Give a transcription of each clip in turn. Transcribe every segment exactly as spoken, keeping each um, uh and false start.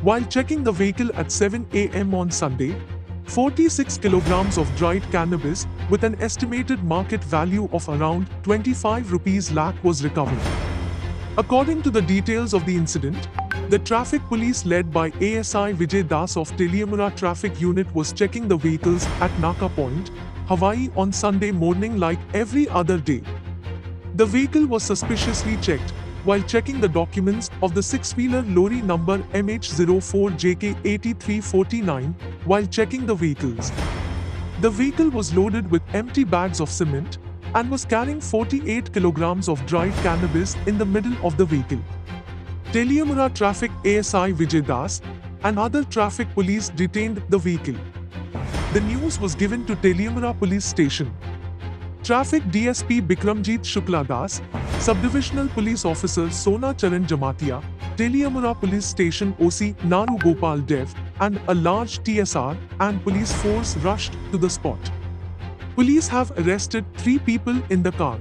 While checking the vehicle at seven a m on Sunday, forty-six kilograms of dried cannabis with an estimated market value of around twenty-five rupees lakh was recovered. According to the details of the incident, the traffic police led by A S I Vijay Das of Teliamura Traffic Unit was checking the vehicles at Naka Point, Hawaii on Sunday morning like every other day. The vehicle was suspiciously checked while checking the documents of the six-wheeler lorry number M H zero four J K eighty-three forty-nine while checking the vehicles. The vehicle was loaded with empty bags of cement and was carrying forty-eight kilograms of dried cannabis in the middle of the vehicle. Teliamura traffic A S I Vijay Das and other traffic police detained the vehicle. The news was given to Teliamura Police Station. Traffic D S P Bikramjit Shukla Das, Subdivisional Police Officer Sona Charan Jamatia, Teliamura Police Station O C Naru Gopal Dev, and a large T S R and police force rushed to the spot. Police have arrested three people in the car.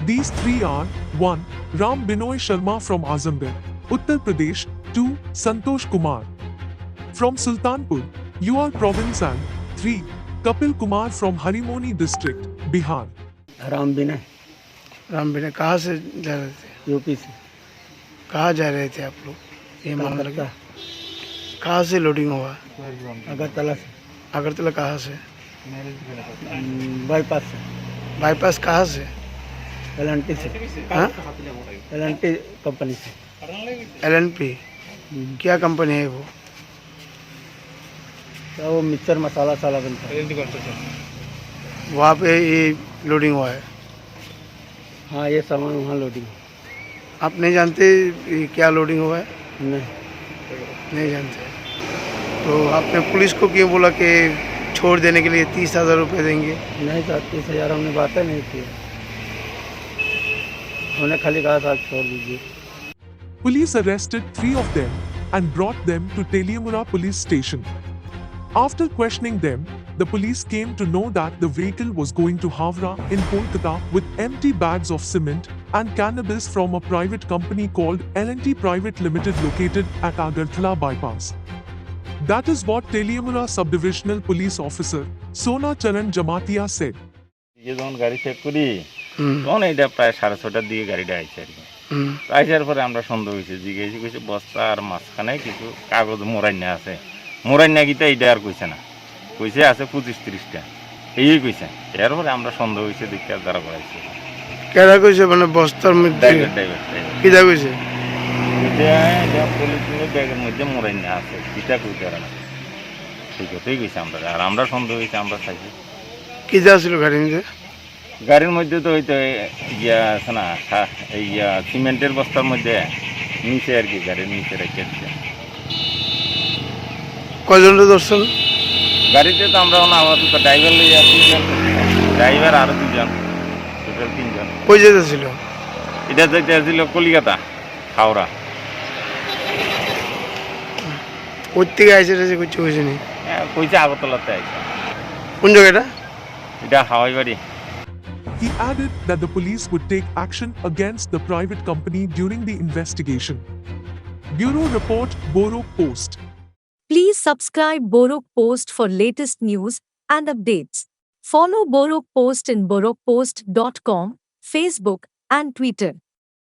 These three are, one, Ram Binoy Sharma from Azamgarh, Uttar Pradesh, two, Santosh Kumar from Sultanpur, U R Province, and three, Kapil Kumar from Harimoni District, Bihar. Ram विनय राम विनय कहाँ से जा रहे थे? यूपी से कहाँ जा रहे थे आप लोग? ये मामला कलकत्ता कहाँ से लोडिंग हुआ? अगरतला से अगरतला कहाँ से? हम्म, बाईपास से बाईपास कहाँ से? एल एन टी से हाँ? एल एन टी कंपनी से एल एन पी क्या कंपनी है वो? तो वो मिक्सचर मसाला साला बनता है वहाँ पे ये लोडिंग हुआ है। हाँ ये सामान वहाँ लोडिंग है। आप नहीं जानते ये क्या लोडिंग हुआ है? नहीं नहीं जानते। तो आपने पुलिस को क्यों बोला कि छोड़ देने के लिए तीस हज़ार रुपये देंगे? नहीं सर, तीस हजार हमने बातें नहीं किया। हमने खाली कहा था छोड़ दीजिए। Police arrested three of them and brought them to Teliamura police station. After questioning them, the police came to know that the vehicle was going to Howrah in Kolkata with empty bags of cement and cannabis from a private company called L and T Private Limited located at Agartala bypass. That is what Teliamura Subdivisional Police Officer Sona Charan Jamatia said. দিকে যখন গাড়ি চেক করি হুম তখন এটা প্রায় সাড়ে ছটার দিকে গাড়িটা আইছে আর কি। হুম আইসার পরে আমরা সন্দেহ হয়েছে, জিজ্ঞেস করছে বস্তার মাঝখানে কিছু কাগজ মোড়াইনা আছে, মোড়াইনা কিতা এটা আর কইছে না, কইছে আছে পঁচিশ তিরিশটা, এই কইছে। এরপরে আমরা সন্দেহ হয়েছে দেখতে আর তারা করাইছে। কেডা কইছে মানে বস্তার মধ্যে ড্রাইভার ড্রাইভার ড্রাইভার কিতা কইছে? এটা এটা পলিথিনের ব্যাগের মধ্যে মোড়াইনা আছে, কিতা কইতে পারে না, ঠিক কথাই কইছে আমরা। আর আমরা সন্দেহ হয়েছে, আমরা চাইছি কিতা আছিল গাড়ির মধ্যে? গাড়ির মধ্যে তো ওই তো ইয়া আছে না, সা- এই ইয়া সিমেন্টের বস্তার মধ্যে নিচে আর কি, গাড়ির নিচে রেখে দিচ্ছে। কয়জনরে ধরছেন? গাড়িতে তো আমরা এখন আপাতত ড্রাইভার লইয়া তিনজন, ড্রাইভার আরো দুজন, টোটাল তিনজন। কই যেতেছিল? এটা যেতে ছিল কলিকাতা, হাওড়া। কোথেকে আইছে টাইছে কিছু হয়েছে নি? হ্যাঁ, কইছে আগরতলাতে আইছে। কোন জায়গাটা? এটা হাওয়াই বাড়ি। He added that the police would take action against the private company during the investigation. Bureau Report, Borok Post. Please subscribe Borok Post for latest news and updates. Follow Borok Post in borokpost dot com, Facebook, and Twitter.